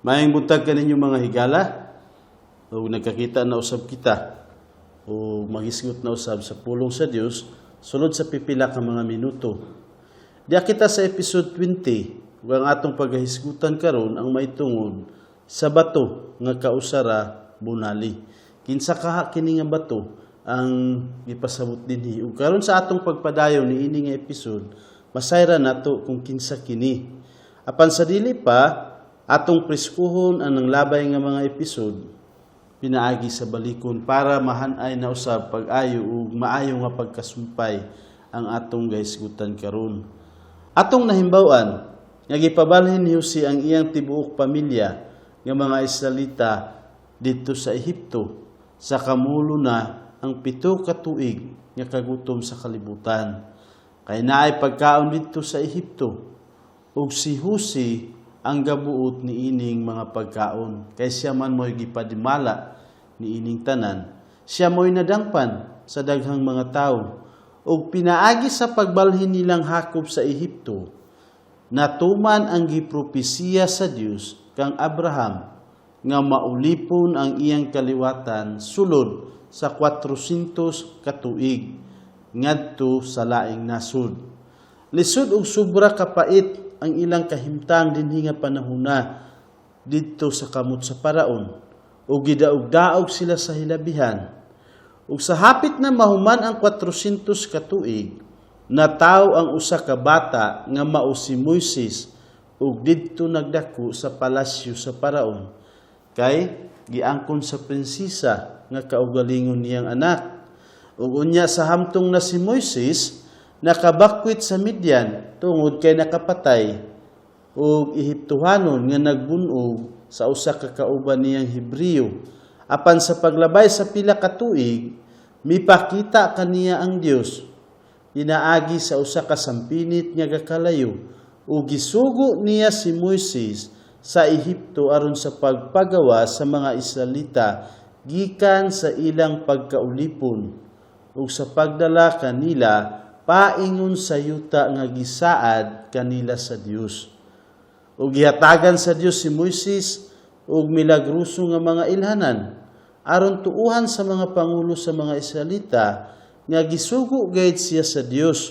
Maayong buntag kaninyo, mga higala. Ug nagkakita na usab kita o maghisgot na usab sa pulong sa Dios sulod sa pipila ka mga minuto. Diya kita sa episode 20 ug ang atong paghahisgutan karon ang maitungod sa bato nga kausara bunali. Kinsa kaha kini nga bato ang gipasabot dinhi? Ug karon sa atong pagpadayon niini nga episode, masayran nato kung kinsa kini. Apan sa dili pa, atong preskuhon ang nanglabay nga mga episode pinaagi sa balikon para mahanay na usab pag-ayo ug maayo nga pagkasumpay ang atong gahisgutan karon. Atong nahimbaw-an nga gipabalhin ni Jose ang iyang tibuok pamilya nga mga Israelita didto sa Ehipto sa kamulo na ang 7 ka tuig nga kagutom sa kalibutan. Kay naay pagkaon didto sa Ehipto ug si Jose ang gabuot niining mga pagkaon kay siya man mo'y gipadimala niining tanan. Siya mo'y nadangpan sa daghang mga tawo ug pinaagi sa pagbalhin nilang hakop sa Ehipto, natuman ang gipropesiya sa Dios kang Abraham nga maulipon ang iyang kaliwatan sulod sa 400 katuig ngadto sa laing nasod. Lisod og sobra kapait ang ilang kahimtang dinhi nga panahona didto sa kamot sa Paraon ug gidaog-daog sila sa hilabihan. Ug sa hapit na mahuman ang 400 katuig, nataw ang usa ka bata nga mao si Moises ug didto nagdako sa palasyo sa Paraon kay giangkon sa prinsesa nga kaugalingon niyang anak. Ug unya sa hamtong na si Moises nakabakwit sa Midian tungod kay nakapatay og Ehiptohanon nga nagbun-og sa usa ka kauban niyang Hebreo. Apan sa paglabay sa pila ka tuig, mipakita kaniya ang Dios pinaagi sa usa ka sampinit nga gakalayo ug gisugo niya si Moises sa Ehipto aron sa pagpagawa sa mga Israelita gikan sa ilang pagkaulipon ug sa pagdala kanila paingon sa yuta nga gisaad kanila sa Dios. Ug gihatagan sa Dios si Moises og milagroso nga mga ilhanan aron tuuhan sa mga pangulo sa mga Israelita nga gisugo gayud siya sa Dios.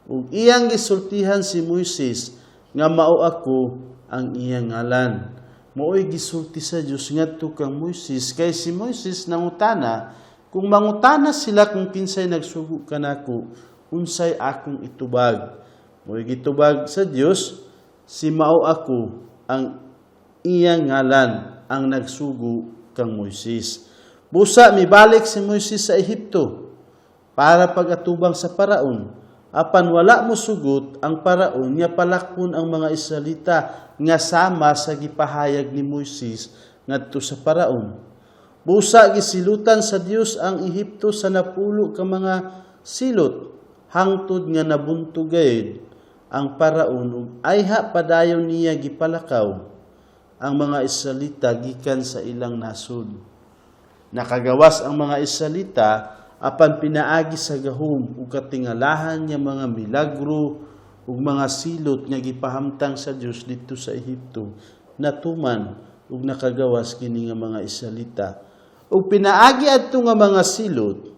Ug iyang gisultihan si Moises nga "Mao ako ang iyang ngalan." Mao'y gisulti sa Dios ngadto kang Moises kay si Moises nangutana, "Kung mangutana sila kung kinsay nagsugo kanako, unsay akong itubag?" Mao'y gitubag sa Dios, si "Mao ako ang iyang ngalan" ang nagsugo kang Moises. Busa mibalik si Moises sa Ehipto para pag-atubang sa Paraon. Apan wala mosugot ang Paraon nga palakpon ang mga Israelita nga sama sa gipahayag ni Moises ngadto sa Paraon. Busa gisilutan sa Dios ang Ehipto sa 10 ka mga silot hangtod nga nabuntog gayud ang Paraon ug ayha padayon niya gipalakaw ang mga Israelita gikan sa ilang nasod. Nakagawas ang mga Israelita apan pinaagi sa gahom ug katingalahan nga mga milagro ug mga silot nga gipahamtang sa Dios didto sa Ehipto, natuman ug nakagawas kini nga mga Israelita. Ug pinaagi adto nga mga silot,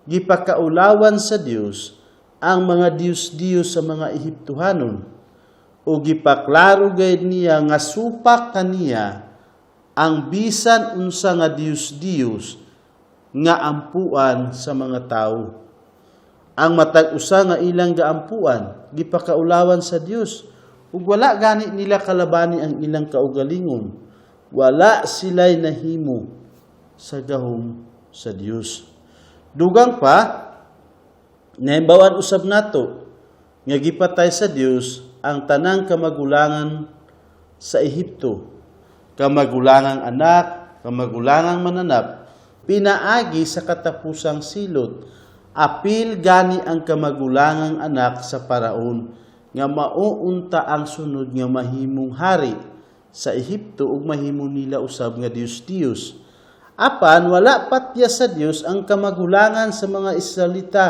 gipakaulawan sa Dios ang mga diyos-diyos sa mga Ehiptohanon ug gipaklaro gayud niya nga supak kaniya ang bisan unsa nga diyos-diyos nga ampuan sa mga tawo. Ang matag usa nga ilang gaampuan, gipakaulawan sa Dios ug wala gani nila kalabani ang ilang kaugalingon. Wala sila'y nahimo sa gahom sa Dios. Dugang pa, nahimbawan usab nato nga gipatay sa Dios ang tanang kamagulangan sa Ehipto, kamagulangang anak, kamagulangang mananap, pinaagi sa katapusang silot. Apil gani ang kamagulangang anak sa Paraon nga mauunta ang sunod nga mahimong hari sa Ehipto ug mahimo nila usab nga Dios-Dios. Apan wala patya sa Dios ang kamagulangan sa mga Israelita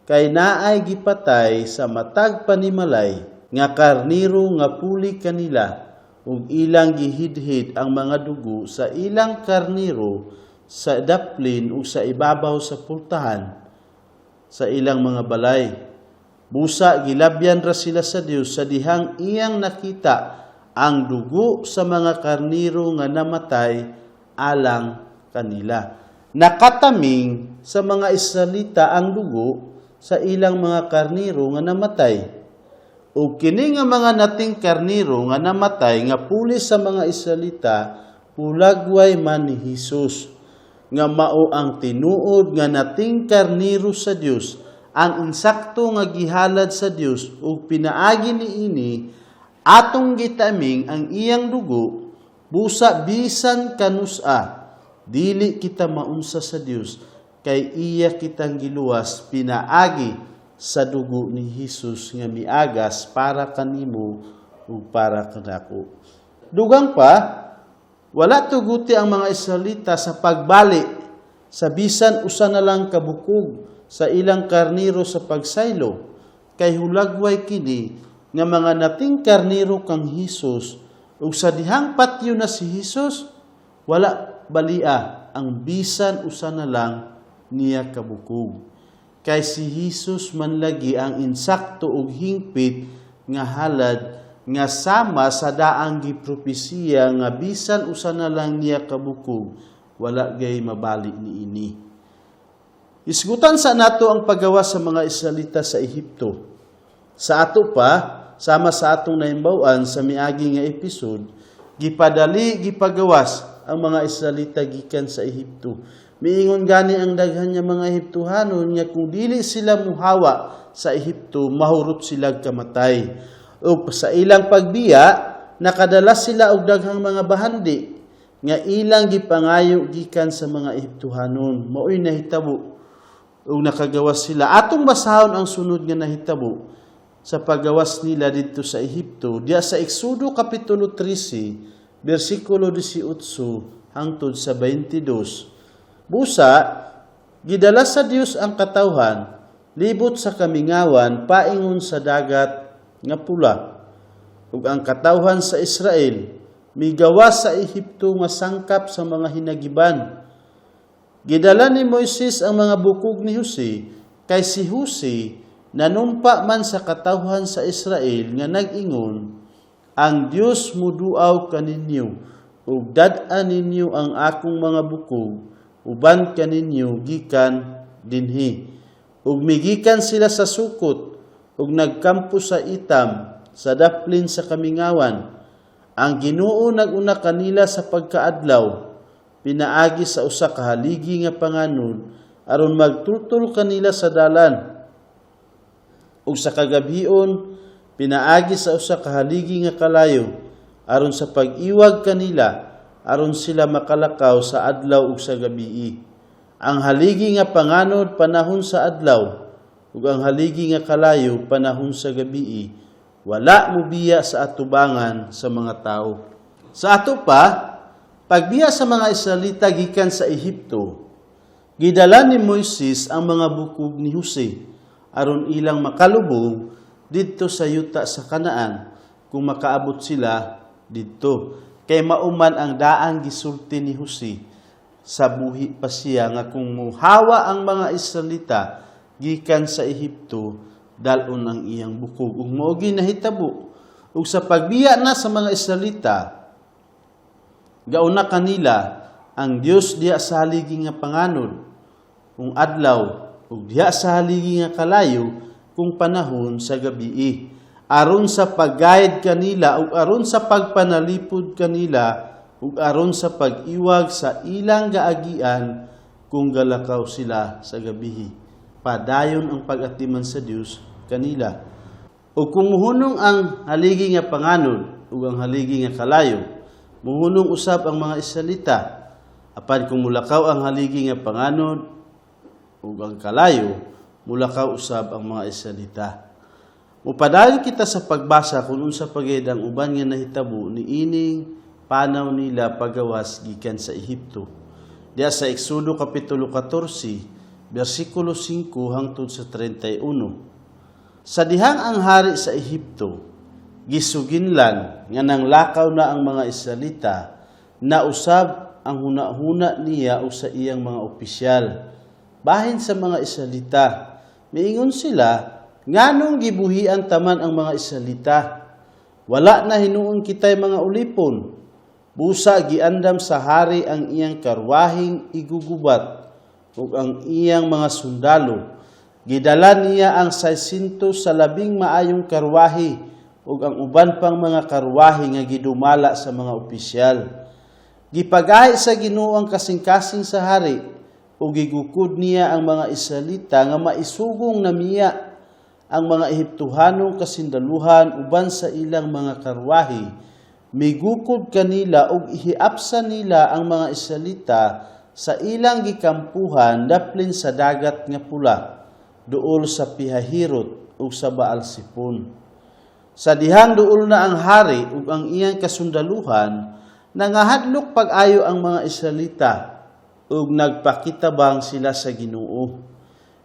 kay naay gipatay sa matag panimalay nga karniro nga puli kanila. Ug ilang gihidhid ang mga dugo sa ilang karniro sa daplin ug sa ibabaw sa pultahan sa ilang mga balay. Busa gilabyan ra sila sa Dios sa dihang iyang nakita ang dugo sa mga karniro nga namatay alang kanila. Nakataming sa mga Israelita ang dugo sa ilang mga karniro nga namatay. Ug kini nga mga nating karniro nga namatay nga puli sa mga Israelita, hulagway man ni Hesus nga mao ang tinuod nga nating karniro sa Dios, ang insakto nga gihalad sa Dios, ug pinaagi niini atong gitaming ang iyang dugo. Busa bisan kanus-a dili kita maunsa sa Dios kay iya kitang giluwas pinaagi sa dugo ni Hesus nga miagas para kanimo ug para kanako. Dugang pa, wala tuguti ang mga Israelita sa pagbali sa bisan usa na lang kabukog sa ilang karniro sa pagsaylo, kay hulagway kini nga mga nating karniro kang Hesus, ug sa dihang patyo na si Hesus, wala balia ang bisan usa na lang niya kabukog, kay si Hesus man lagi ang insakto ug hingpit nga halad nga sama sa daang gipropesiya nga bisan usa na lang niya kabukog wala gay mabali niini. Isgutan sa nato ang paggawas sa mga Israelita sa Ehipto. Sa ato pa, sama sa atong nahimbawaan sa miagi nga episode, gipadali gipagawas ang mga Israelita gikan sa Ehipto. Miingon gani ang daghan nga mga Ehiptohanon nga kung dili sila muhawa sa Ehipto, mahurot sila kamatay. Ug sa ilang pagbiya, nakadala sila og daghang mga bahandi nga ilang gipangayo gikan sa mga Ehiptohanon. Mao'y nahitabo ug nakagawas sila. Atong basahon ang sunod nga nahitabo sa paggawas nila didto sa Ehipto, diya sa Exodo kapitulo 13, bersikulo 18 hangtod sa 22. Busa gidala sa Dios ang katawhan libot sa kamingawan paingon sa Dagat nga Pula. Ug ang katawhan sa Israel migawas sa Ehipto nga sangkap sa mga hinagiban. Gidala ni Moises ang mga bukog ni Jose, kay si Jose nanumpa man sa katawhan sa Israel nga nag-ingon, "Ang Dios muduaw kaninyo ug dad-an ninyo ang akong mga bukog uban kaninyo gikan dinhi." Ug migikan sila sa Sukot ug nagkampo sa Etam sa daplin sa kamingawan. Ang Ginoo naguna kanila sa pagkaadlaw pinaagi sa usa ka haligi nga panganod aron magtultol kanila sa dalan, ug sa kagabhion pinaagi sa usa ka haligi nga kalayo aron sa pag-iwag kanila, aron sila makalakaw sa adlaw ug sa gabii. Ang haligi nga panganod panahon sa adlaw ug ang haligi nga kalayo panahon sa gabii wala mobiya sa atubangan sa mga tao. Sa ato pa, pagbiya sa mga Israelita gikan sa Ehipto, gidala ni Moises ang mga bukog ni Jose aron ilang makalubong didto sa yuta sa Kanaan kung makaabot sila didto. Kay mauman ang daang gisulti ni Jose sa buhi pa siya nga kung muhawa ang mga Israelita gikan sa Ehipto, dal-on ang iyang bukog. Ug mao nahitabo. Ug sa pagbiya na sa mga Israelita, gauna kanila ang Dios diha sa haligi nga panganod kung adlaw ug diha sa haligi nga kalayo kung panahon sa gabii, aron sa pag-guide kanila ug aron sa pagpanalipod kanila ug aron sa pag-iwag sa ilang gaagian kung galakaw sila sa gabihi. Padayon ang pag-atiman sa Dios kanila. Ug kung muhunong ang haligi nga panganod ug ang haligi nga kalayo, muhunong usab ang mga Israelita. Apan kung mulakaw ang haligi nga panganod ug ang kalayo, mulakaw usab ang mga Israelita. Mupadayon kita sa pagbasa kung unsa pagid ang uban nga nahitabo niining panaw nila pagawas gikan sa Ehipto. Diya sa Exodo kapitulo 14, bersikulo 5 hangtod sa 31. Sa dihang ang hari sa Ehipto, Gisuginlan nga nanglakaw na ang mga Israelita, nausab ang hunahuna niya o sa iyang mga opisyal. Bahin sa mga Israelita, miingon sila, "Nganong gibuhian ta man ang mga Israelita? Wala na hinuon kitay mga ulipon." Busa giandam sa hari ang iyang karwahing igugubat ug ang iyang mga sundalo. Gidala niya ang 600 sa labing maayong karwahe ug ang uban pang mga karwahe nga gidumala sa mga opisyal. Gipagahi sa Ginoo ang kasing-kasing sa hari ug gigukod niya ang mga Israelita nga maisugong namiya ang mga Ehiptohanong kasindaluhan uban sa ilang mga karwahe. Migukod kanila ug ihiapsa nila ang mga Israelita sa ilang gikampuhan daplin sa Dagat nga Pula, duol sa Pihahirot ug sa Baalsipon. Sa dihang duol na ang hari ug ang iyang kasundaluhan, nangahadlok pag-ayo ang mga Israelita ug nagpakitabang sila sa Ginoo.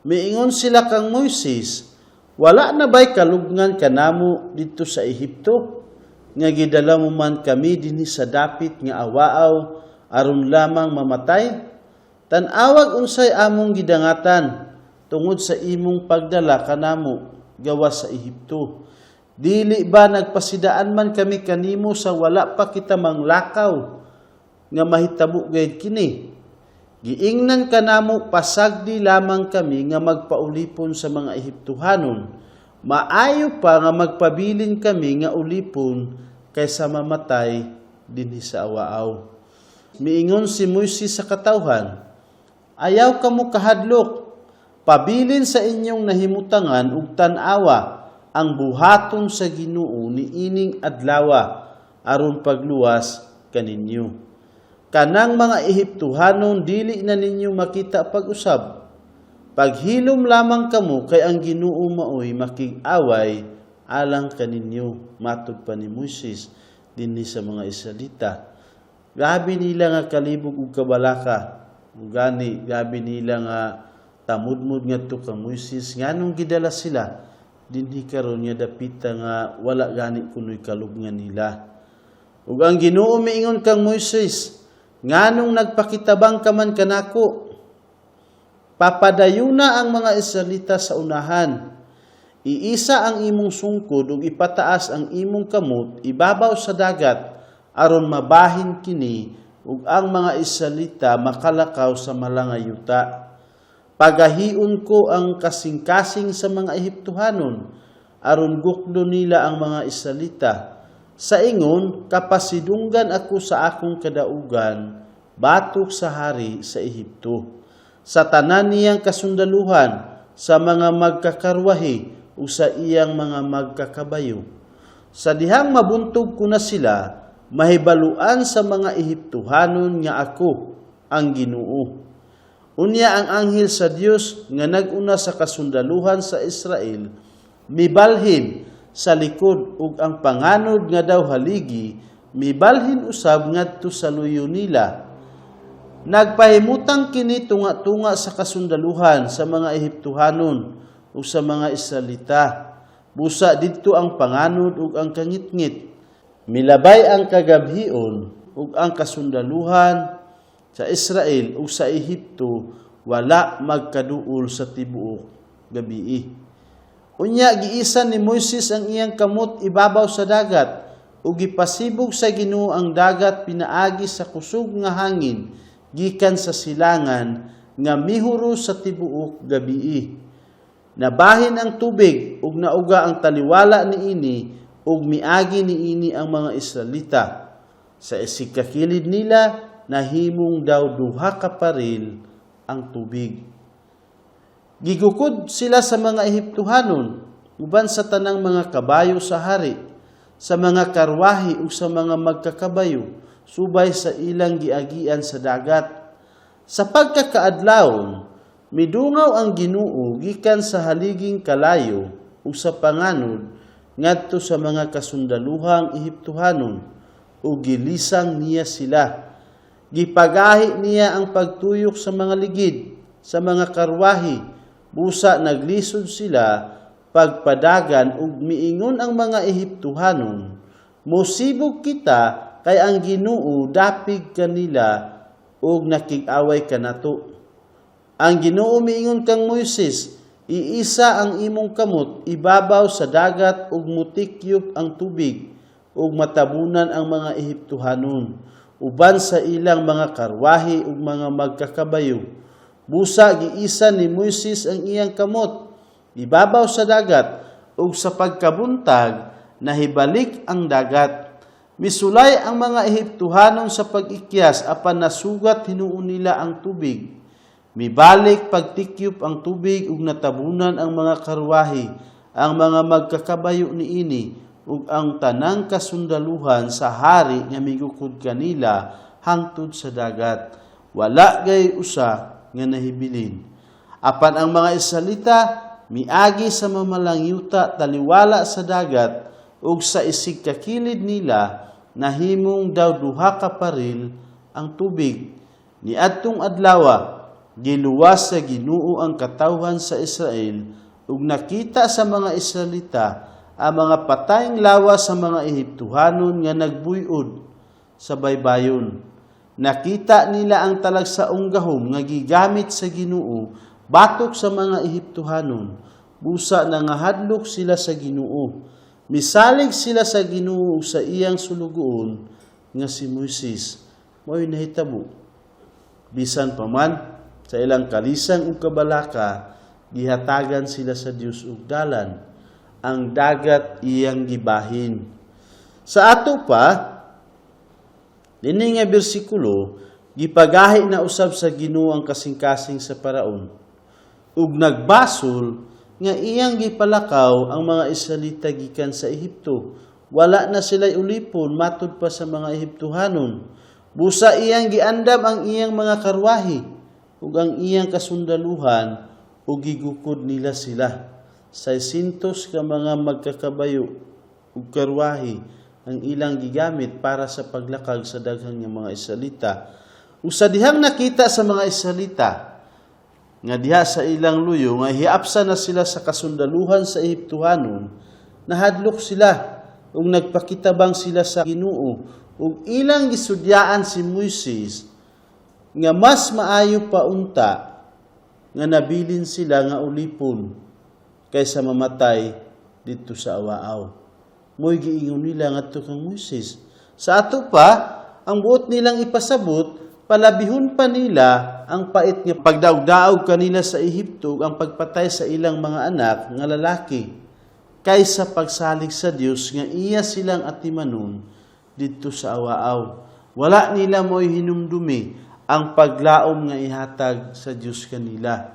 Miingon sila kang Moises, "Wala na ba'y kalubngan kanamo didto sa Ehipto? Nga gidala mo man kami dinhi sa dapit nga awaaw aron lamang mamatay? Tan-awag unsay among gidangatan tungod sa imong pagdala kanamo gawas sa Ehipto. Dili ba nagpasidaan man kami kanimo sa wala pa kita manglakaw nga mahitabo gayud kini? Giingnan kanamo pasagdi lamang kami nga magpaulipon sa mga Ehiptohanon. Maayo pa nga magpabilin kami nga ulipon kaysa mamatay dinhi sa awaaw." Miingon si Moises sa katawhan, "Ayaw kamo kahadlok. Pabilin sa inyong nahimutangan ug tan-awa ang buhaton sa Ginoo niining adlawa aron pagluwas kaninyo. Kanang mga Ehiptohanon dili na ninyo makita pag-usab. Paghilom lamang kamo kay ang Ginoo maoy makig-away alang kaninyo." Matod pa ni Moises dinhi sa mga Israelita. Grabe nila nga kalibog ug kabalaka. Ug gani grabe nila nga tamudmod ngadto kang Moises, nganong gidala sila dinhi karon nga dapita nga wala gani kunoy kalubngan nila. Ug ang Ginoo miingon kang Moises, "Nganong nagpakitabang ka man kanako? Papadayuna ang mga Israelita sa unahan. Iisa ang imong sungkod ug ipataas ang imong kamot ibabaw sa dagat aron mabahin kini ug ang mga Israelita makalakaw sa malangay yuta. Pagahion ko ang kasing-kasing sa mga Ehiptohanon aron gukdo nila ang mga Israelita. Sa ingon, kapasidunggan ako sa akong kadaugan batok sa hari sa Ehipto, sa tanan niyang kasundaluhan, sa mga magkakarwahe ug sa iyang mga magkakabayo. Sa dihang mabuntog ko na sila, mahibaluan sa mga Ehiptohanon nga ako ang Ginoo." Unya ang anghel sa Dios nga nag-una sa kasundaluhan sa Israel mibalhin sa likod ug ang panganod nga daw haligi mibalhin usab ngadto sa luyo nila. Nagpahimutang kini tunga-tunga sa kasundaluhan sa mga Ehiptohanon ug sa mga Israelita. Busa didto ang panganod ug ang kangitngit. Milabay ang kagabhion ug ang kasundaluhan sa Israel ug sa Ehipto wala magkaduol sa tibuok gabii. Unya giisan ni Moises ang iyang kamot ibabaw sa dagat ug gipasibog sa Ginoo ang dagat pinaagi sa kusog nga hangin gikan sa silangan nga mihuro sa tibuok gabii. Nabahin ang tubig ug nauga ang taliwala niini ug miagi niini ang mga Israelita. Sa isigkakilid nila nahimong daw duha ka paril ang tubig. Gigukod sila sa mga Ehiptohanon uban sa tanang mga kabayo sa hari, sa mga karwahe ug sa mga magkakabayo, subay sa ilang giagian sa dagat. Sa pagkakaadlawon, midungaw ang Ginoo gikan sa haliging kalayo ug sa panganod ngadto sa mga kasundaluhang Ehiptohanon ug gilisang niya sila. Gipagahi niya ang pagtuyok sa mga ligid, sa mga karwahe, busa naglisod sila pagpadagan ug miingon ang mga Ehiptohanon, "Mosibog kita kay ang Ginoo dapig kanila ug nakig-away kanato." Ang Ginoo miingon kang Moises, "Iisa ang imong kamot ibabaw sa dagat ug mutikyop ang tubig ug matabunan ang mga Ehiptohanon uban sa ilang mga karwahe ug mga magkakabayo." Busa giisa ni Moises ang iyang kamot ibabaw sa dagat ug sa pagkabuntag nahibalik ang dagat. Misulay ang mga Ehiptohanon sa pag-ikyas, apan nasugat hinuon nila ang tubig. Mibalik pagtikyop ang tubig ug natabunan ang mga karwahe, ang mga magkakabayo niini ug ang tanang kasundaluhan sa hari nga migukod kanila hangtod sa dagat. Wala gay usa nga nahibilin. Apan ang mga Israelita miagi sa mamalangyuta taliwala sa dagat ug sa isig kakilid nila nahimong daw duha ka paril ang tubig. Niadtong adlawa, giluwas sa Ginoo ang katawhan sa Israel ug nakita sa mga Israelita ang mga patayng lawas sa mga Ehiptohanon nga nagbuyod sa baybayon. Nakita nila ang talagsaong gahom nga gigamit sa Ginoo batok sa mga Ehiptohanon. Busa nangahadlok sila sa Ginoo. Misalig sila sa Ginoo ug sa iyang sulugoon nga si Moises. Mao'y nahitabo. Bisan pa man sa ilang kalisang ug kabalaka, gihatagan sila sa Dios og dalan. Ang dagat iyang gibahin. Sa ato pa, dinhi nga bersikulo, gipagahi na usab sa Ginoo ang kasing-kasing sa Paraon. Ug nagbasol nga iyang gipalakaw ang mga Israelita gikan sa Ehipto. Wala na sila'y ulipon matud pa sa mga Ehiptohanon. Busa iyang giandam ang iyang mga karwahe ug ang iyang kasundaluhan ug gigukod nila sila. 600 ka mga magkakabayo ug karwahe ang ilang gigamit para sa paglakag sa daghang nga mga Israelita. Ug sa dihang nakita sa mga Israelita nga diha sa ilang luyo nga hiapsa na sila sa kasundaluhan sa Ehiptohanon, nahadlok sila ug nagpakitabang sila sa Ginoo ug ilang gisudyaan si Moises nga mas maayo pa unta nga nabilin sila nga ulipon kaysa mamatay didto sa awaaw. Mo'y giingon nila ngadto kang Moises. Sa ato pa, ang buot nilang ipasabot, palabihon pa nila ang pait nga pagdaog-daog kanila sa Ehipto ug ang pagpatay sa ilang mga anak nga lalaki kaysa pagsalig sa Dios nga iya silang atimanon didto sa awaaw. Wala nila mo'y hinumdumi ang paglaom nga ihatag sa Dios kanila.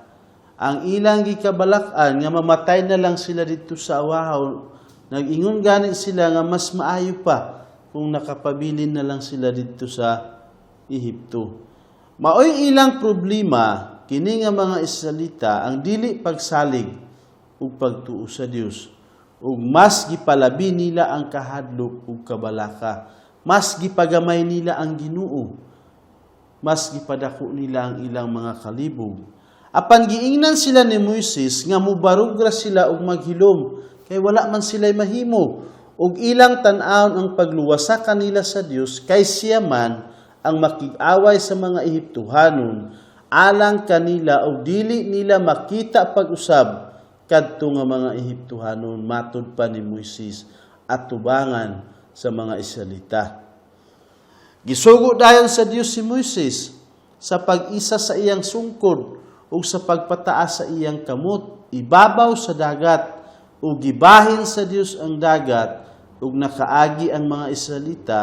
Ang ilang gikabalak-an nga mamatay na lang sila didto sa awaaw, nag-ingon gani sila nga mas maayo pa kung nakapabilin na lang sila didto sa Ehipto. Maoy ilang problema kini nga mga Israelita, ang dili pagsalig ug pagtuo sa Dios. Ug mas gipalabi nila ang kahadlok ug kabalaka. Mas gipagamay nila ang Ginoo. Mas gipadako nila ang ilang mga kalibog. Apan giingnan sila ni Moises nga mubarog ra sila og maghilom kay wala man sila'y mahimo ug ilang tan-awon ang pagluwasa kanila sa Dios kay siya man ang makig-away sa mga Ehiptohanon alang kanila ug dili nila makita pag-usab kadto nga mga Ehiptohanon, matud pa ni Moises atubangan sa mga Israelita. Gisugo dayon sa Dios si Moises sa pag-isa sa iyang sungkod ug sa pagpataas sa iyang kamot ibabaw sa dagat ug gibahin sa Dios ang dagat ug nakaagi ang mga Israelita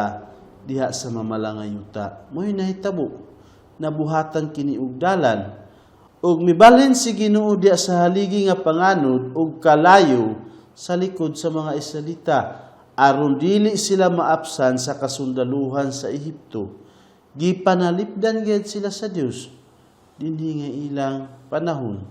diha sa mamala nga yuta. Mo'y nahitabo. Nabuhatan kini og dalan ug mibalhin si Ginoo diha sa haligi nga panganod ug kalayo sa likod sa mga Israelita aron dili sila maapsan sa kasundaluhan sa Ehipto. Gipanalipdan gyud sila sa Dios dinhi nga ilang panahon.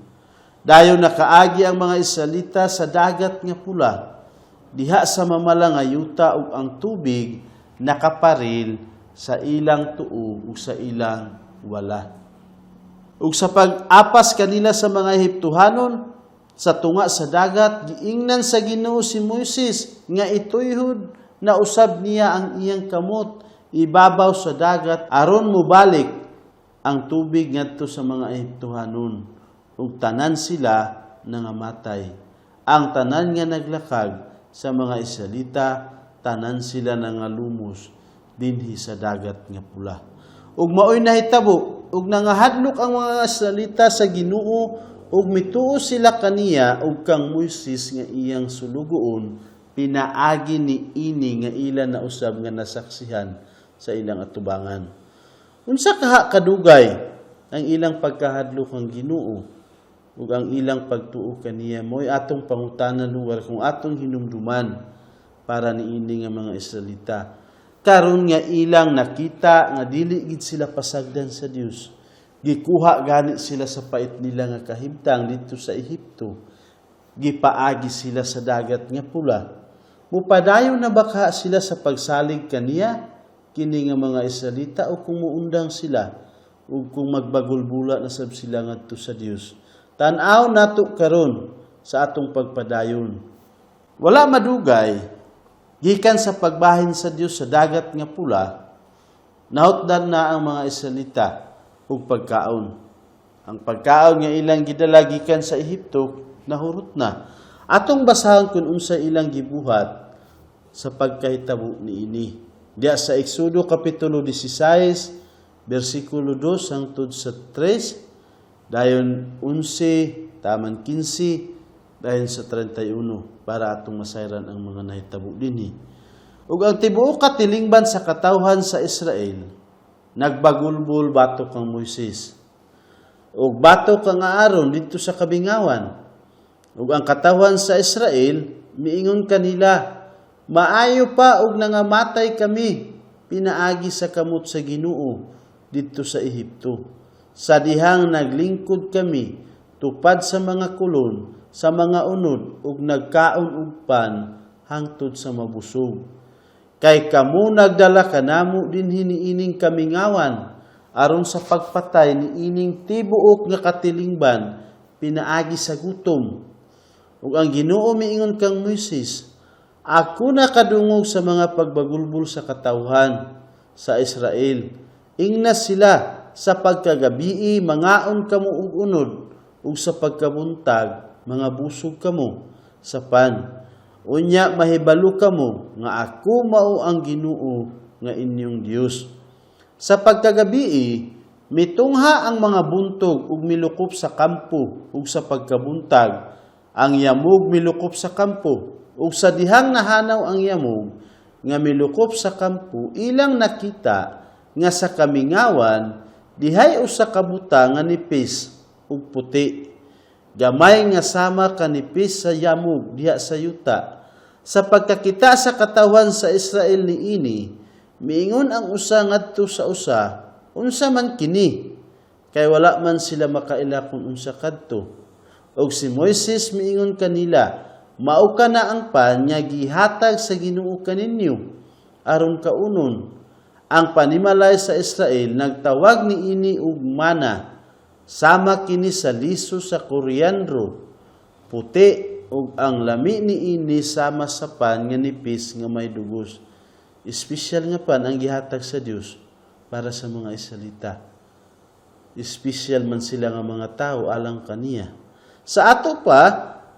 Dayon nakaagi ang mga Israelita sa Dagat nga Pula diha sa mamala nga yuta ug ang tubig nakaparil sa ilang tuo ug sa ilang wala. Ug sa pag-apas kanila sa mga Ehiptohanon, Sa tunga sa dagat, giingnan sa Ginoo si Moises nga ituyhod na usab niya ang iyang kamot ibabaw sa dagat aron mobalik ang tubig ngadto sa mga Ehiptohanon, ug tanan sila nangamatay. Ang tanan nga naglakag sa mga Israelita, tanan sila nangalumos dinhi sa Dagat nga Pula. Ug maoy nahitabo, ug nangahadlok ang mga Israelita sa Ginoo ug mituo sila kaniya ug kang Moises nga iyang sulugoon, pinaagi ni ini nga ila na usab nga nasaksihan sa ilang atubangan. Unsa kaha kadugay ang ilang pagkahadlok kang Ginoo ug ang ilang pagtuo kaniya, mo'y atong pangutana lugar kung atong hinumduman para niini nga mga Israelita. Karon nga ilang nakita nga dili gid sila pasagdan sa Dios. Gikuha gani sila sa pait nila nga kahimtang didto sa Ehipto. Gipaagi sila sa Dagat nga Pula. Mupadayon na ba ka sila sa pagsalig kaniya kini nga mga Israelita, o kung muundang sila ug kung magbagulbula na sab sila ngadto sa Dios? Tan-aw nato karon sa atong pagpadayon. Wala madugay gikan sa pagbahin sa Dios sa Dagat nga Pula, nahutdan na ang mga Israelita og pagkaon. Ang pagkaon nga ilang gidala gikan sa Ehipto, nahurot na. Atong basahon kung unsa ilang gibuhat sa pagkahitabo niini. Diya sa Exodo kapitulo 16, bersikulo 2 hangtod sa 3, dayon 11, taman 15, dayon sa 31, para atong masayran ang mga nahitabo dinhi. Ug ang tibuok katilingban sa katawhan sa Israel nagbagulbol batok kang Moises ug batok kang Aaron didto sa kabingawan. Ug ang katawhan sa Israel miingon kanila, "Maayo pa og nangamatay kami pinaagi sa kamot sa Ginoo didto sa Ehipto. Sa dihang naglingkod kami tupad sa mga kolon, sa mga unod, ug nagkaon og pan hangtod sa mabusog. Kay kamo nagdala kanamo dinhi niining kamingawan aron sa pagpatay niining tibuok nga katilingban pinaagi sa gutom." Ug ang Ginoo miingon kang Moises, "Ako nakadungog sa mga pagbagulbol sa katawhan sa Israel. Ingna sila, 'Sa pagkagabii mangaon kamo og unod ug sa pagkabuntag mga busog kamo sa pan. Unya mahibalo kamo nga ako mao ang Ginoo nga inyong Dios.'" Sa pagkagabii, mitungha ang mga buntog ug milukop sa kampo, ug sa pagkabuntag ang yamog milukop sa kampo. Ug sa dihang nahanaw ang yamog nga milukop sa kampo, ilang nakita nga sa kamingawan dihay usa ka butang nga nipis ug puti, gamay nga sama kanipis sa yamog diha sa yuta. Sa pagkakita sa katawhan sa Israel niini, miingon ang usa ngadto sa usa, "Unsa man kini?" Kay wala man sila makaila kung unsa kadto. Og si Moises miingon kanila, "Mao kana ang pan nga gihatag sa Ginoo kaninyo aron kaunon." Ang panimalay sa Israel nagtawag niini og mana. Sama kini sa liso sa koryandro, puti, ug ang lami niini sama sa pan nga nipis nga may dugos. Espesyal nga pan ang gihatag sa Dios para sa mga Israelita. Espesyal man sila nga mga tao alang kaniya. Sa ato pa,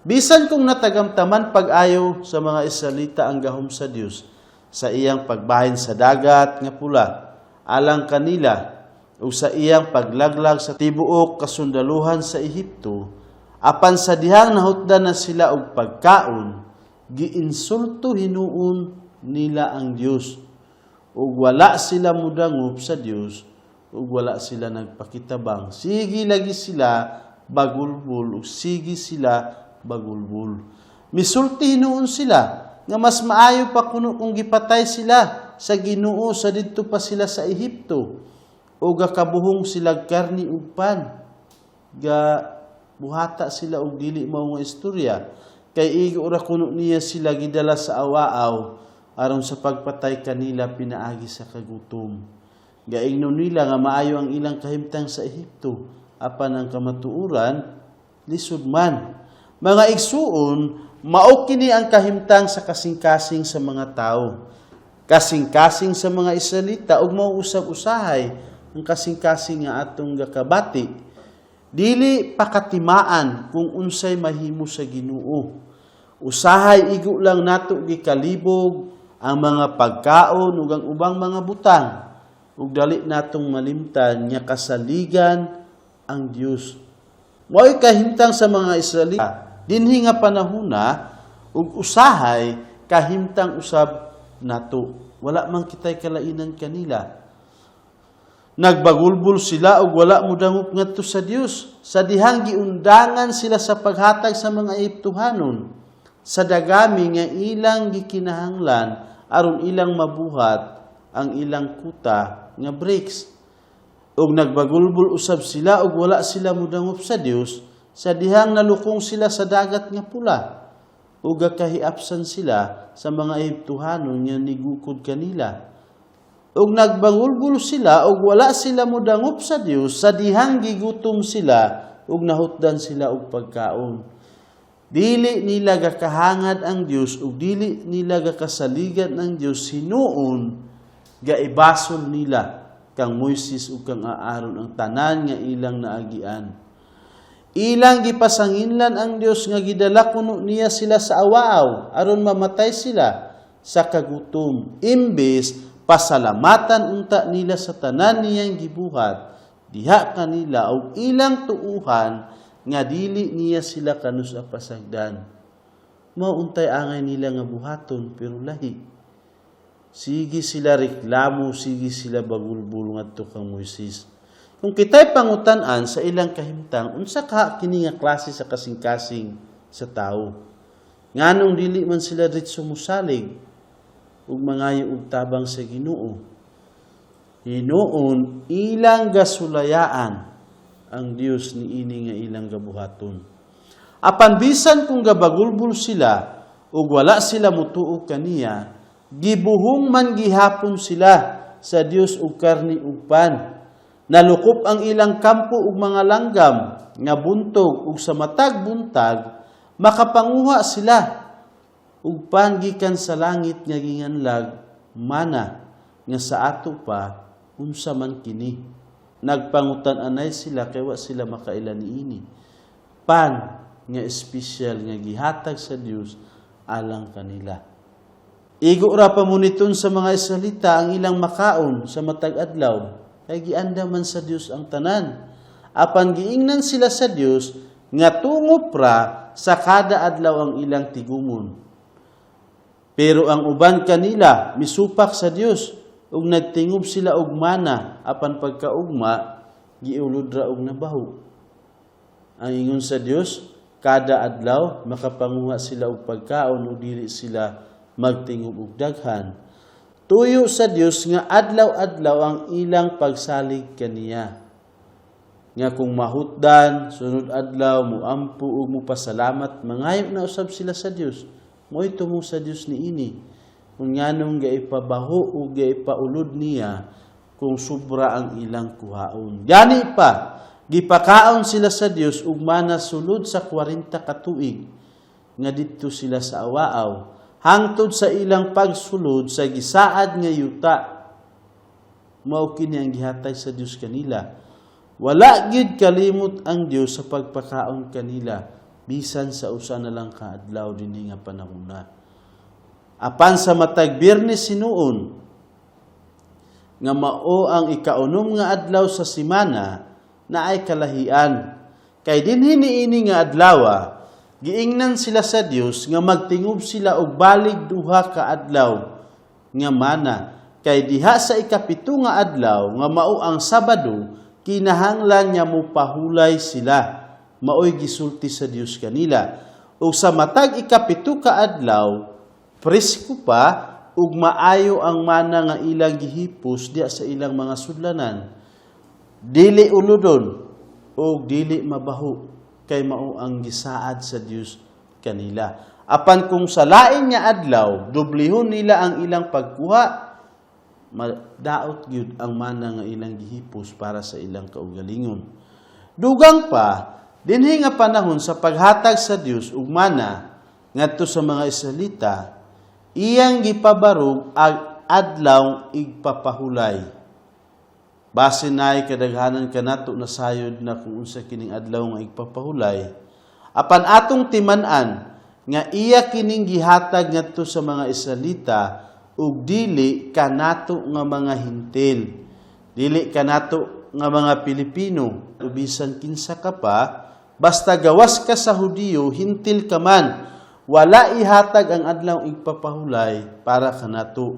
bisan kung natagamtaman pag-ayo sa mga Israelita ang gahom sa Dios sa iyang pagbahin sa Dagat nga Pula alang kanila ug sa iyang paglaglag sa tibuok kasundaluhan sa Ehipto, apan sa dihang nahutdan na sila og pagkaon, giinsulto hinuon nila ang Dios ug wala sila mudangop sa Dios ug wala sila nagpakitabang. Sige lagi sila bagulbol ug sige sila bagulbol. Misulti hinuon sila nga mas maayo pa kuno kung gipatay sila sa Ginoo sa didto pa sila sa Ehipto o gakabuhong sila karni ug pan. Ga buhata sila og dili mao nga istorya, kay igo ra kuno niya sila gidala sa awaaw aron sa pagpatay kanila pinaagi sa kagutom. Gaingnon nila nga maayo ang ilang kahimtang sa Ehipto, apan ang kamatuoran, lisod man. Mga igsuon, mao kini ang kahimtang sa kasing-kasing sa mga tao. Kasing-kasing sa mga Israelita ug mao usab usahay ang kasing-kasing nga atong gakabati. Dili pakatimaan kung unsay mahimo sa Ginoo. Usahay igo lang nato gikalibog ang mga pagkaon ug ang ubang mga butang ug dali natong malimtan nga kasaligan ang Dios. Mao'y kahimtang sa mga Israelita dinhi nga panahona ug usahay kahimtang usab nato. Wala man kitay kalainan kanila. Nagbagulbol sila ug wala modangop ngadto sa Dios sa dihang giundangan sila sa paghatag sa mga Ehiptohanon sa dagami nga ilang gikinahanglan aron ilang mabuhat ang ilang kuta nga bricks. Ug nagbagulbol usab sila ug wala sila modangop sa Dios sa dihang nalukong sila sa Dagat nga Pula ug kahiapsan sila sa mga Ehiptohanon nga nigukod kanila. Ug nagbagulbol sila ug wala sila modangop sa Dios sa dihang gigutom sila ug nahutdan sila og pagkaon. Dili nila gakahangad ang Dios ug dili nila gakasaligan ang Dios. Hinuon gaibasol nila kang Moises ug kang Aaron ang tanan nga ilang naagian. Ilang gipasanginlan ang Dios nga gidala kuno niya sila sa awaaw aron mamatay sila sa kagutom. Imbes pasalamatan unta nila sa tanan niyang gibuhat diha kanila og ilang tuuhan nga dili niya sila kanus-a pasagdan. Mao untay angay nila nga buhaton, pero lahi. Sige sila reklamo, sige sila bagulbul ngadto kang Moises. Kung kita'y pangutan-an sa ilang kahimtang, unsa ka kini nga klase sa kasing-kasing sa tao? Nganong dili man sila diretso musalig ug mangayo og tabang sa Ginoo? Hinuon ilang gasulayaan ang Dios niini nga ilang gabuhaton. Apan bisan kung gabagulbul sila ug wala sila mutuo kaniya, gibuhong man gihapon sila sa Dios og karni ug pan. Nalukop ang ilang kampo ug mga langgam nga buntog, ug sa matag buntag makapanguha sila ug pan gikan sa langit nga ginganlag mana, nga sa ato pa unsa man kini. Nagpangutan-anay sila kay wa sila makaila niini. Pan nga espesyal nga gihatag sa Dios alang kanila. Igo ra pamuniton sa mga Israelita ang ilang makaon sa matag adlaw kay gianda man sa Dios ang tanan. Apan giingnan sila sa Dios nga tungop ra sa kada adlaw ang ilang tigumon. Pero ang uban kanila misupak sa Dios ug nagtingob sila og mana, apan pagkaugma giulod ra og nabaho. Ang ingon sa Dios, kada adlaw makapanguha sila og pagkaon ug dili sila magtingob og daghan. Tuyo sa Dios nga adlaw-adlaw ang ilang pagsalig kaniya. Nga kung mahutdan, sunod adlaw muampo ug mupasalamat, mangayo na usab sila sa Dios. Mo'y tumong sa Dios niini. Kung nganong gaipabaho o gaipaulod niya kung sobra ang ilang kuhaon. Gani pa, gipakaon sila sa Dios ug mana sulod sa 40 ka tuig nga didto sila sa awaaw hangtod sa ilang pagsulod sa gisaad nga yuta. Mao kini ang gihatag sa Dios kanila. Wala gyud kalimot ang Dios sa pagpakaon kanila bisan sa usa na lang ka adlaw dinhi nga panahona. Apan sa matag Biyernes hinuon, nga mao ang ikaunom nga adlaw sa semana, naay kalahian. Kay dinhi niini nga adlawa, giingnan sila sa Dios nga magtingob sila og balig 2 ka adlaw nga mana. Kay diha sa 7 nga adlaw nga mao ang Sabado, kinahanglan nga mopahulay sila. Maoy gisulti sa Dios kanila. Ug sa matag 7 ka adlaw, presko pa ug maayo ang mana nga ilang gihipos diha sa ilang mga sudlanan. Dili uludon ug dili mabaho kay mao ang gisaad sa Dios kanila. Apan kung sa lain nga adlaw, doblehon nila ang ilang pagkuha, madaot gyud ang mana nga ilang gihipos para sa ilang kaugalingon. Dugang pa, Dinhi nga panahon sa paghatag sa Dios og mana ngadto sa mga Israelita, iyang gipabarog ang adlaw igpapahulay. Base naay kadaghanan kanato nasayod na kung unsa kining adlaw nga igpapahulay. Apan atong timan-an nga iya kining gihatag ngadto sa mga Israelita ug dili kanato nga mga Hentil. Dili kanato nga mga Pilipino, o bisan kinsa ka pa, basta gawas ka sa Hudiyo, Hentil ka man. Wala ihatag ang adlaw igpapahulay para kanato.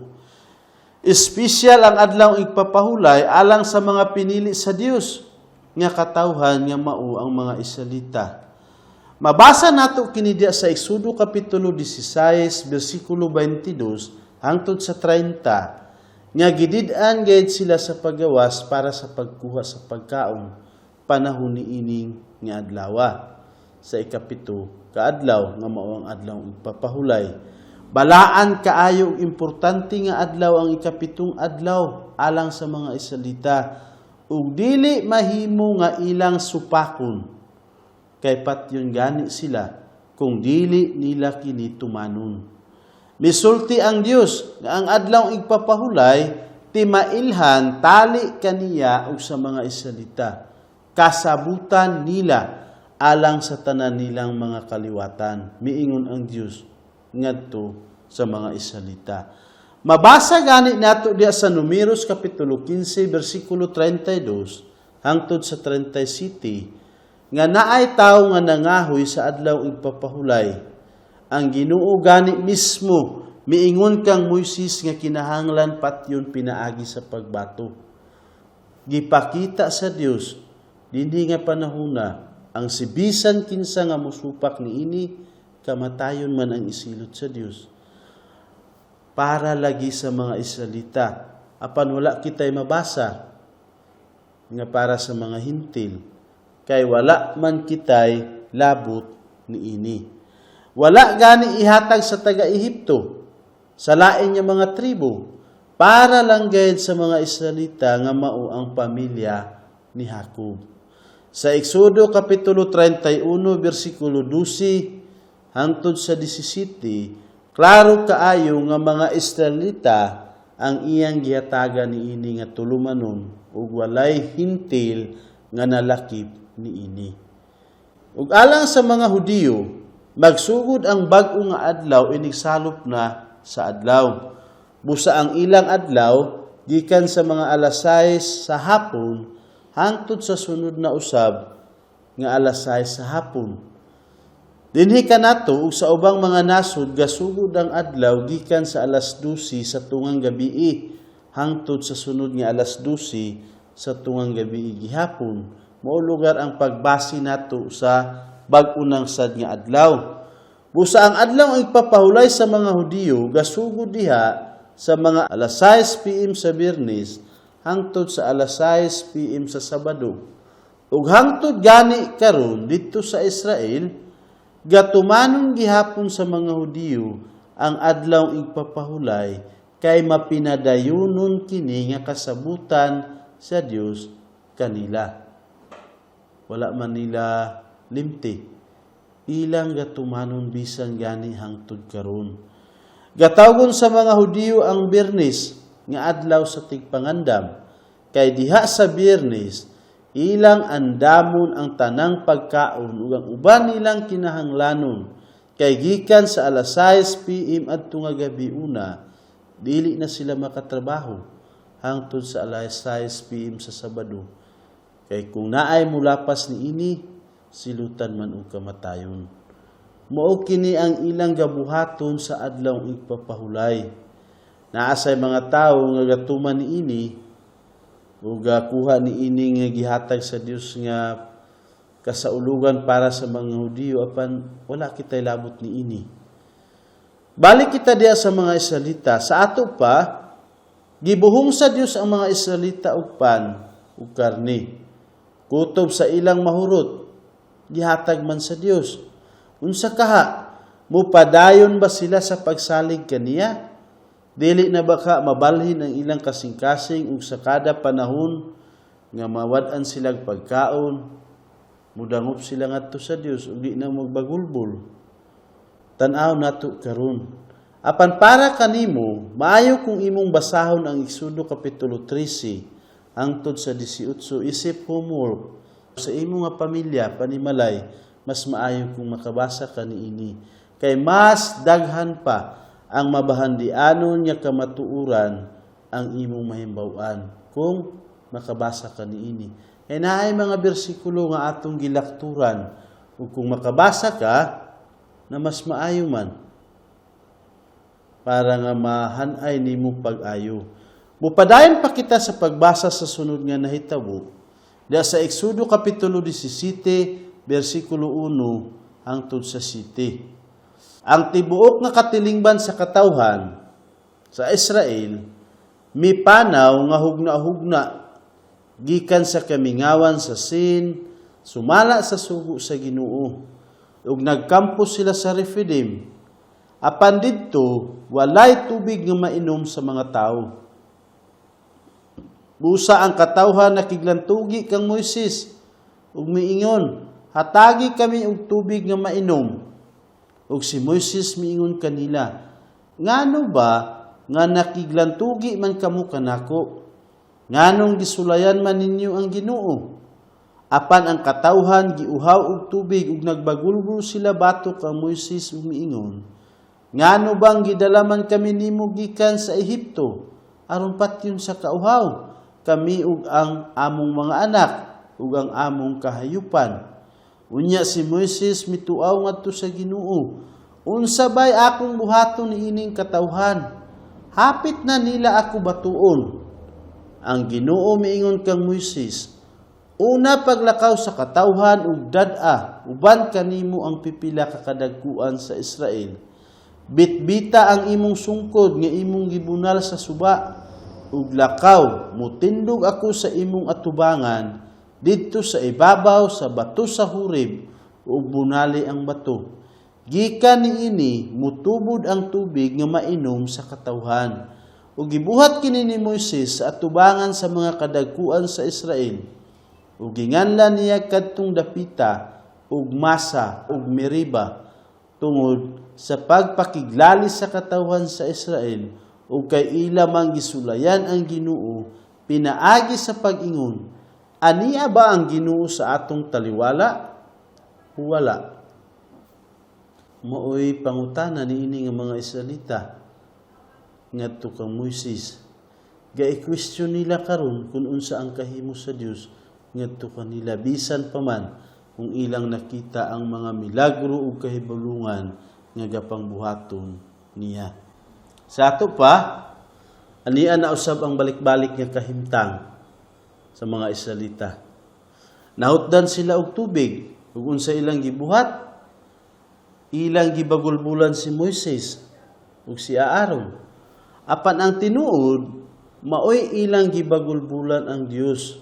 Espesyal ang adlaw igpapahulay alang sa mga pinili sa Dios nga katawhan nga mao ang mga Israelita. Mabasa nato kini diya sa Exodo kapitulo 16 bersikulo 22 hangtod sa 30 nga gidid-an gayud sila sa paggawas para sa pagkuha sa pagkaon panahon niining nga adlawa sa 7 ka adlaw nga mao ang adlaw igpapahulay. Balaan kaayo ug importante nga adlaw ang 7 adlaw alang sa mga Israelita ug dili mahimo nga ilang supakon kay patyon gani sila kung dili nila kini tumanon. Misulti ang Dios nga ang adlaw igpapahulay timailhan tali kaniya ug sa mga Israelita. Kasabutan nila alang sa tanan nilang mga kaliwatan. Miingon ang Dios ngadto sa mga Israelita. Mabasa gani nato diya sa Numeros kapitulo 15 bersikulo 32 hangtod sa 37 nga naay tawo nga nangahoy sa adlaw igpapahulay. Ang Ginoo gani mismo miingon kang Moises nga kinahanglan patyon pinaagi sa pagbato. Gipakita sa Dios dinhi nga panahona ang sibisan kinsa nga musupak niini, kamatayon man ang isilot sa Dios. Para lagi sa mga Israelita, apan wala kitay mabasa nga para sa mga Hentil kay wala man kitay labot niini. Wala gani ihatag sa taga-Ehipto sa lain nga mga tribo, para lang gayud sa mga Israelita nga mao ang pamilya ni Jacob. Sa Exodo kapitulo 31 bersikulo 12 hangtod sa 17, klaro kaayo nga mga Israelita ang iyang gihatagan niini nga tulumanon ug walay Hentil nga nalakip niini. Ug alang sa mga Hudiyo, magsugod ang bag-o nga adlaw inigsalop na sa adlaw. Busa ang ilang adlaw gikan sa mga alas 6 sa hapon hangtod sa sunod na usab nga alas 6 sa hapon. Dinhi kanato ug sa ubang mga nasod, gasugod ang adlaw gikan sa alas 12 sa tungang gabii hangtod sa sunod nga alas 12 sa tungang gabii gihapon. Mao lugar ang pagbasi nato sa bag-o nang sad nga adlaw. Busa ang adlaw ang igpapahulay sa mga Hudiyo gasugod diha sa mga alas 6 PM sa Biyernes hangtod sa alas 6 PM sa Sabado. Ug hangtod gani karon didto sa Israel, gatumanon gihapon sa mga Hudiyo ang adlaw igpapahulay kay mapinadayunon kini nga kasabutan sa Dios kanila. Wala man nila limti. Ilang gatumanon bisan gani hangtod karon. Gatawgon sa mga Hudiyo ang Biyernes nga adlaw sa tigpangandam kay diha sa Biyernes ilang andamon ang tanang pagkaon ug ang uban nilang kinahanglanon kay gikan sa alas 6 PM adto nga gabi una, dili na sila makatrabaho hangtod sa alas 6 PM sa Sabado kay kung naay mulapas niini, silutan man og kamatayon. Mao kini ang ilang gabuhaton sa adlaw igpapahulay. Naa say mga tawo nga gatuman niini ug gakuha niini nga gihatag sa Dios nga kasaulugan para sa mga Hudiyo, apan wala kitay labot niini. Balik kita diya sa mga Israelita. Sa ato pa, gibuhong sa Dios ang mga Israelita og pan ug karne. Kutob sa ilang mahurot, gihatag man sa Dios. Unsa kaha? Mupadayon ba sila sa pagsalig kaniya? Dili na ba ka mabalhin ang ilang kasing-kasing ug sa kada panahon nga mawad-an silag pagkaon, Mudangop sila ngadto sa Dios ug di na magbagulbol. Tan-aw nato karon. Apan para kanimo, maayo kung imong basahon ang Exodo kapitulo 13 hangtod sa 18 isip homework sa imo nga pamilya, panimalay. Mas maayo kung makabasa ka niini kay mas daghan pa ang mabahandianon nga kamatuoran ang imong mahimbaw-an kung makabasa ka niini. Kay naay mga bersikulo nga atong gilakturan ug kung makabasa ka na, mas maayo man para nga mahanay nimo pag-ayo. Mupadayon pa kita sa pagbasa sa sunod nga nahitabo. Diya sa Exodo kapitulo 17, bersikulo 1 hangtod sa 7. Ang tibuok nga katilingban sa katawhan sa Israel mipanaw nga hugna-hugna gikan sa kamingawan sa Sin, sumala sa sugo sa Ginoo. Ug nagkampo sila sa Refidim. Apan didto, walay tubig nga mainom sa mga tao. Busa ang katawhan nakiglantugi kang Moises ug miingon, "Hatagi kami og tubig nga mainom." Ug si Moises miingon kanila, "Ngano ba nga nakiglantugi man kamo kanako? Nganong gisulayan man ninyo ang Ginoo?" Apan ang katawhan giuhaw og tubig ug nagbagulbol sila batok kang Moises ug miingon, "Ngano bang gidala man kami nimo gikan sa Ehipto aron patyon sa kauhaw kami ug ang among mga anak ug ang among kahayupan?" Unya si Moises mituaw ngadto sa Ginoo, "Unsa bay akong buhaton niining katawhan? Hapit na nila ako batuon." Ang Ginoo miingon kang Moises, "Una paglakaw sa katawhan ug dad-a uban kanimo ang pipila ka kadagkuan sa Israel. Bitbita ang imong sungkod nga imong gibunal sa suba ug lakaw, mutindog ako sa imong atubangan didto sa ibabaw sa bato sa Horeb ug bunali ang bato. Gikan niini mutubod ang tubig nga mainom sa katawhan." Ug gibuhat kini ni Moises sa atubangan sa mga kadagkuan sa Israel. Ug ginganlan niya kadtong dapita og Masa ug Meriba tungod sa pagpakiglali sa katawhan sa Israel ug kay ila mang gisulayan ang Ginoo pinaagi sa pag-ingon, "Ania ba ang Ginoo sa atong taliwala? Wala?" Maoy pangutana niini nga mga Israelita ngadto kang Moises. Ga-question nila karon kung unsa ang kahimo sa Dios ngadto kanila bisan pa man kung ilang nakita ang mga milagro ug kahibulungan nga gapangbuhaton niya. Sa ato pa, ania na usab ang balik-balik nga kahimtang sa mga Israelita. Nahutdan sila og tubig ug unsa ilang gibuhat? Ilang gibagulbulan si Moises ug si Aaron. Apan ang tinuod, maoy ilang gibagulbulan ang Dios.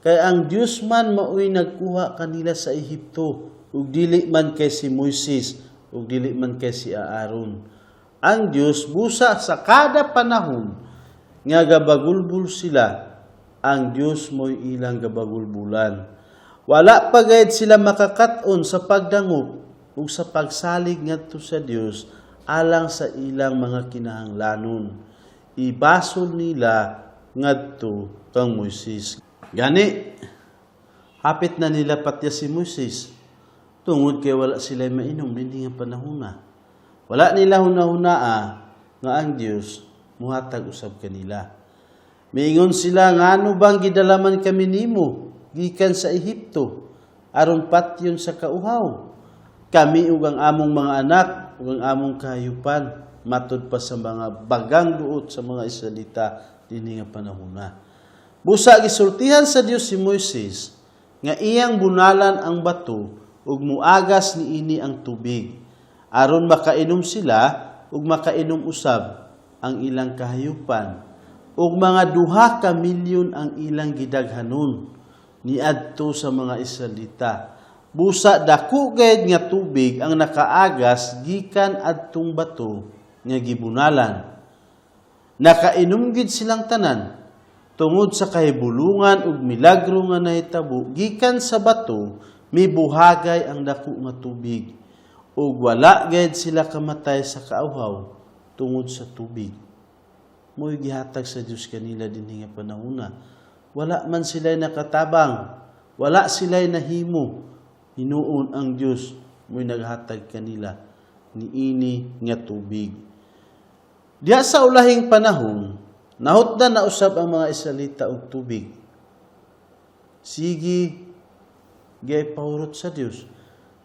Kay ang Dios man maoy nagkuha kanila sa Ehipto ug dili man kay si Moises ug dili man kay si Aaron. Ang Dios busa sa kada panahon nga gabagulbul sila, ang Dios mo'y ilang gabagulbulan. Wala pa gayud sila makakat-on sa pagdangop ug sa pagsalig ngadto sa Dios alang sa ilang mga kinahanglanon. Ibasol nila ngadto kang Moises. Gani, hapit na nila patya si Moises tungod kay wala sila mainom dinhi nga panahona. Wala nila hunahunaa nga ang Dios muhatag usab kanila. Miingon sila, "Ngano bang gidala man kami nimo gikan sa Ehipto aron patyon sa kauhaw kami ug ang among mga anak ug ang among kahayupan?" Matud pa sa mga bagang duot sa mga Israelita dinhi nga panahona. Busa gisultihan sa Dios si Moises nga iyang bunalan ang bato ug muagas niini ang tubig aron makainom sila ug makainom usab ang ilang kahayupan, ug mga 2 ka milyon ang ilang gidaghanon niadto sa mga Israelita. Busa dako gayud nga tubig ang nakaagas gikan adtong bato nga gibunalan. Nakainom gid silang tanan tungod sa kahibulungan ug milagro nga nahitabo gikan sa bato. Mibuhagay ang dako nga tubig ug wala gayud sila kamatay sa kauhaw tungod sa tubig. Mo'y gihatag sa Dios kanila dinhi nga panahona. Wala man sila'y nakatabang, wala sila'y nahimo. Hinuon ang Dios mo'y naghatag kanila niini nga tubig. Diha sa ulahing panahon, nahutdan na usab ang mga Israelita og tubig. Sige, gay pahurot sa Dios.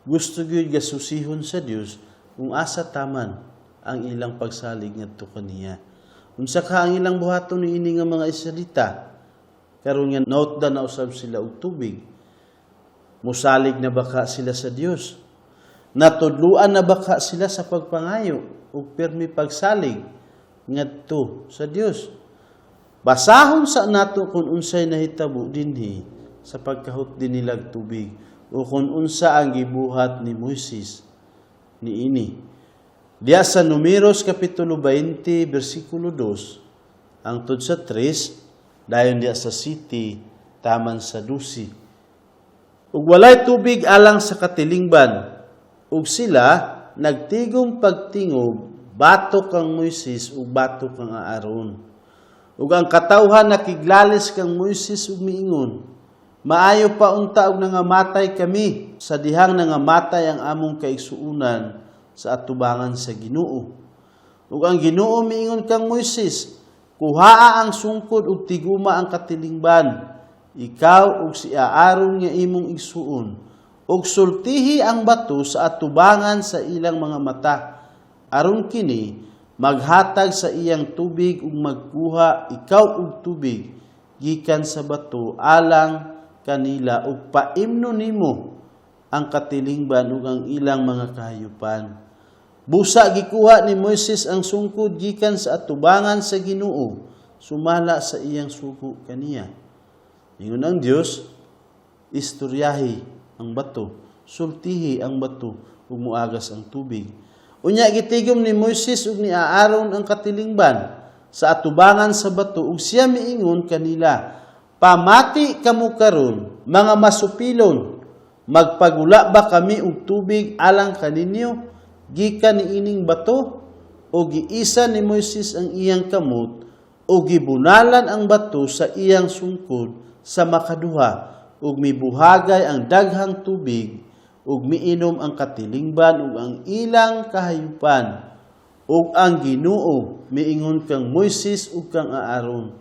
Gusto gyud gasusihon sa Dios kung asa taman ang ilang pagsalig ngadto kaniya. Unsa ka ang ilang buhaton niini nga mga Israelita? Karon nga nahutdan na usab sila og tubig. Musalig na baka sila sa Dios? Natudluan na baka sila sa pagpangayo ug pirmi pagsalig ngadto sa Dios? Basahon sa nato kung unsay nahitabo dinhi sa pagkahutdi nilag tubig o kung unsa ang gibuhat ni Moises niini. Diya sa Numeros kapitulo 20 bersikulo 2 hangtod sa 3, dayon diya sa 7 taman sa 12. Ug walay tubig alang sa katilingban, ug sila nagtigom pagtingob batok kang Moises ug batok kang Aaron. Ug ang katawhan nakiglalis kang Moises ug miingon, "Maayo pa unta og nangamatay kami sa dihang nangamatay ang among kaigsuonan sa atubangan sa Ginoo." Ug ang Ginoo miingon kang Moises, "Kuhaa ang sungkod ug tiguma ang katilingban, ikaw ug si Aaron nga imong igsuon, ug sultihi ang bato sa atubangan sa ilang mga mata, aron kini maghatag sa iyang tubig ug magkuha ikaw og tubig gikan sa bato alang kanila ug paimno nimo ang katilingban ug ang ilang mga kahayupan." Busa gikuha ni Moises ang sungkod gikan sa atubangan sa Ginoo sumala sa iyang sugo kaniya. Ingon ang Dios, "Istoryahi ang bato, sultihi ang bato ug muagas ang tubig." Unya gitigom ni Moises ug ni Aaron ang katilingban sa atubangan sa bato ug siya miingon kanila, "Pamati kamo karon, mga masupilon, magpagula ba kami og tubig alang kaninyo gikan niining bato?" O giisa ni Moises ang iyang kamot o gibunalan ang bato sa iyang sungkod sa makaduha ug mibuhagay ang daghang tubig ug miinom ang katilingban ug ang ilang kahayupan. Ug ang Ginoo miingon kang Moises ug kang Aaron,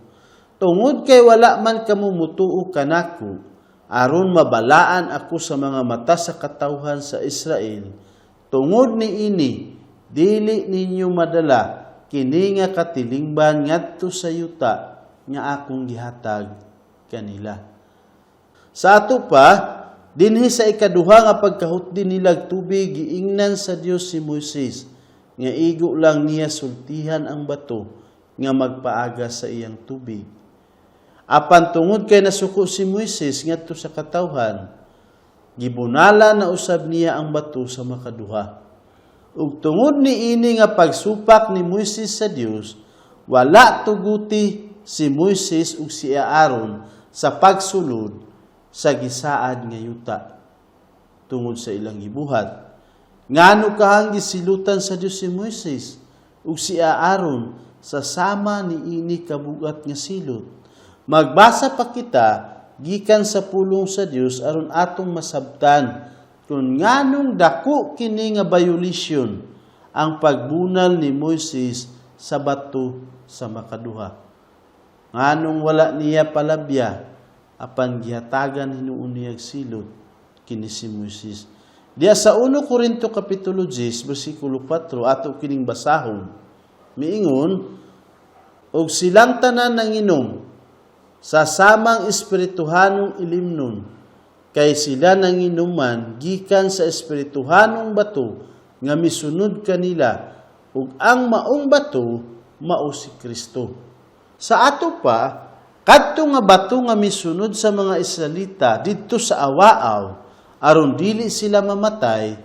"Tungod kay wala man kamo mutuo kanako aron mabalaan ako sa mga mata sa katawhan sa Israel, tungod niini dili ninyo madala kini nga katilingban ngadto sa yuta nga akong gihatag kanila." Sa ato pa, dinhi sa ikaduha nga pagkahutdi nilag tubig, giingnan sa Dios si Moises nga igo lang niya sultihan ang bato nga magpaagas sa iyang tubig. Apan tungod kay nasuko si Moises ngadto sa katawhan, gibunala na usab niya ang bato sa makaduha. Ug tungod niini nga pagsupak ni Moises sa Dios, wala tuguti si Moises ug si Aaron sa pagsulod sa gisaad nga yuta tungod sa ilang gibuhat. Ngano kahang gisilutan sa Dios si Moises ug si Aaron sa sama niini kabugat nga silot? Magbasa pa kita gikan sa pulong sa Dios aron atong masabtan kung nganong dako kini nga violation ang pagbunal ni Moises sa bato sa makaduha. Nganong wala niya palabya apan gihatagan hinuon niya silot kini si Moises? Diya sa 1 Korinto kapitulo 10 bersikulo 4 ato kining basahon. Miingon, "Og silang tanan nanginom sa samang espirituhanong ilimnon, kay sila nanginuman gikan sa espirituhanong bato nga misunod kanila, ug ang maong bato mao si Kristo." Sa ato pa, kadto nga bato nga misunod sa mga Israelita didto sa Awaaw aron dili sila mamatay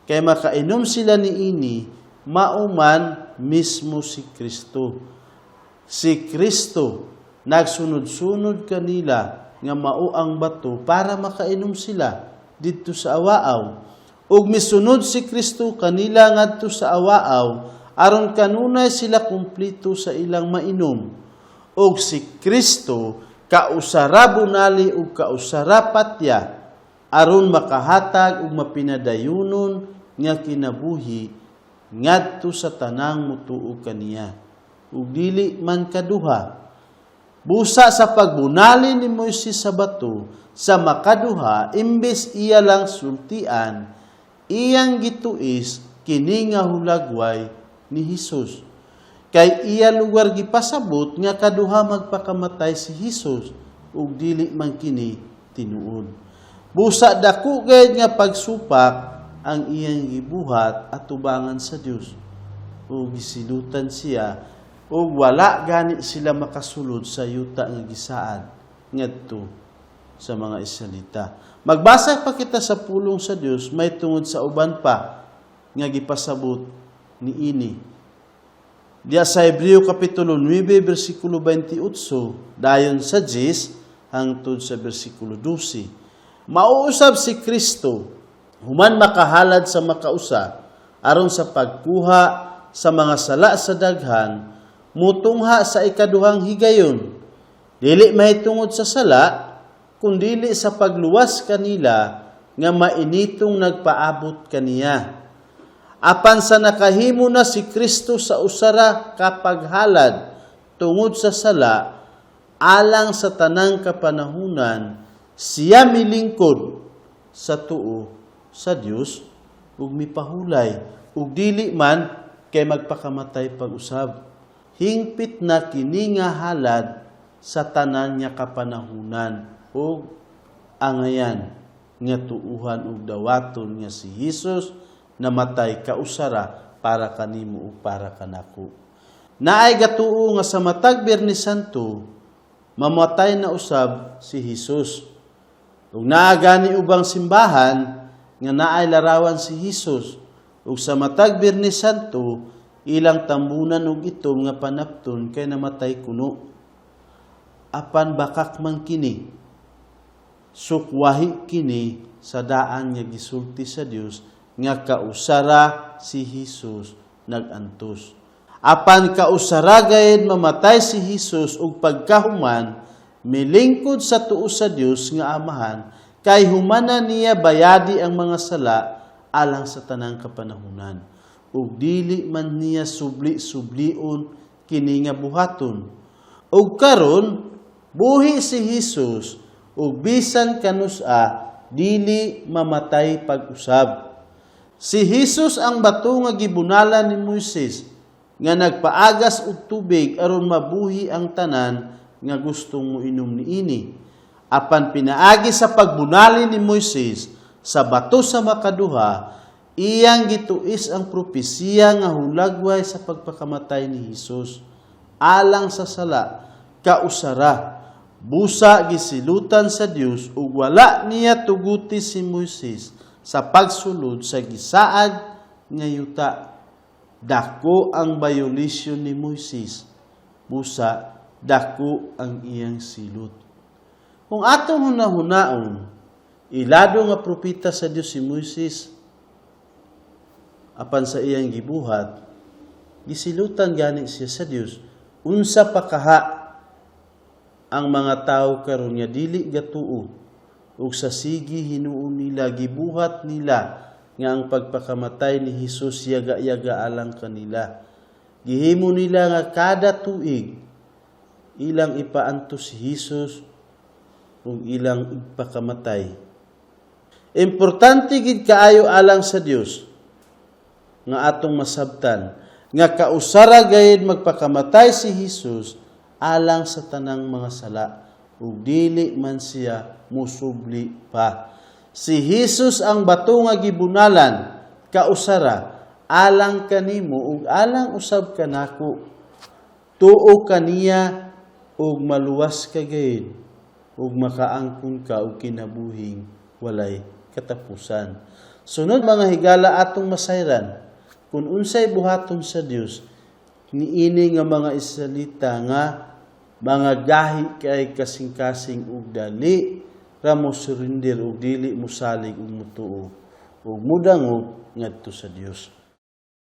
kay makainom sila niini, mao man mismo si Kristo. Si Kristo nagsunod-sunod kanila nga mao ang bato para makainom sila. didto sa awaaw. Ug misunod si Kristo kanila ngadto sa awaaw aron kanunay sila kumpleto sa ilang mainom. Ug si Kristo kausara bunali ug kausara patya aron makahatag og mapinadayunon nga kinabuhi ngadto sa tanang mutuo kaniya. Ug dili man kaduha. Busa sa pagbunali ni Moises sa bato sa makaduha, imbes iya lang sultian, iyang gituis kini nga hulagway ni Hesus. Kay iya lugar gipasabot nga kaduha magpakamatay si Hesus ug dili man kini tinuod. Busa dako gayud nga pagsupak ang iyang gibuhat atubangan sa Dios. Ug gisilutan siya ug wala gani sila makasulod sa yuta nga gisaad ngadto sa mga Israelita. Magbasa pa kita sa pulong sa Dios may tungod sa uban pa nga gipasabot niini. Diya sa Hebreo kapitulo 9 bersikulo 28 dayon sa 10 hangtod sa bersikulo 12. Mauusab si Kristo human makahalad sa makausa aron sa pagkuha sa mga sala sa daghan, mutungha sa ikaduhang higayon, dili mahitungod sa sala kundili sa pagluwas kanila nga mainitong nagpaabot kaniya. Apan sa nakahimo na si Kristo sa usara kapaghalad tungod sa sala alang sa tanang kapanahunan, siya milingkod sa tuo sa Dios ug mipahulay ug dili man kay magpakamatay pag-usab. Hingpit na kini nga halad sa tanan nga kapanahunan ug angayan nga tuuhan ug dawaton nga si Hesus namatay kausara para kanimo ug para kanako. Naay gatuo nga sa matag Biyernes Santo mamatay na usab si Hesus. Ug naa gani ubang simbahan nga naay larawan si Hesus ug sa matag Biyernes Santo ilang tambunan og itom nga panapton kay namatay kuno. Apan bakak man kini, sukwahi kini sa daan nga gisulti sa Dios nga kausara si Hesus nagantos. Apan kausara gayud mamatay si Hesus ug pagkahuman milingkod sa tuo sa Dios nga Amahan, kay humana niya bayadi ang mga sala alang sa tanang kapanahunan. Ug dili man niya subli-sublion kini nga buhaton. Ug karon buhi si Hesus ug bisan kanus-a dili mamatay pag-usab. Si Hesus ang bato nga gibunalan ni Moises nga nagpaagas og tubig aron mabuhi ang tanan nga gustong moinom niini. Apan pinaagi sa pagbunali ni Moises sa bato sa makaduha, iyang gituis ang propesiya nga hulagway sa pagpakamatay ni Hesus alang sa sala kausara. Busa gisilutan sa Dios ug wala niya tuguti si Moises sa pagsulod sa gisaad nga yuta. Dako ang violation ni Moises, busa dako ang iyang silot. Kung atong hunahunaon, ilado nga propeta sa Dios si Moises, apan sa iyang gibuhat, gisilutan gani siya sa Dios. Unsa pa kaha ang mga tawo karon nga dili gatuo ug sa sige hinuon nila gibuhat nila nga ang pagpakamatay ni Hesus yaga-yaga alang kanila. Gihimo nila nga kada tuig ilang ipaantos si Hesus ug ilang ipakamatay. Importante gid kaayo alang sa Dios nga atong masabtan nga kausara gayud magpakamatay si Hesus alang sa tanang mga sala ug dili man siya musubli pa. Si Hesus ang bato nga gibunalan kausara alang kanimo ug alang usab kanako. Tuo kaniya ug maluwas ka gayud ug makaangkon ka og kinabuhing walay katapusan. Sunod, mga higala, atong masayran kung unsay buhaton sa Dios niini nga mga Israelita nga mga gahi kay kasing-kasing ug dali ra mo surrender ug dili mosalig ug mutuo ug mudangop ngadto sa Dios.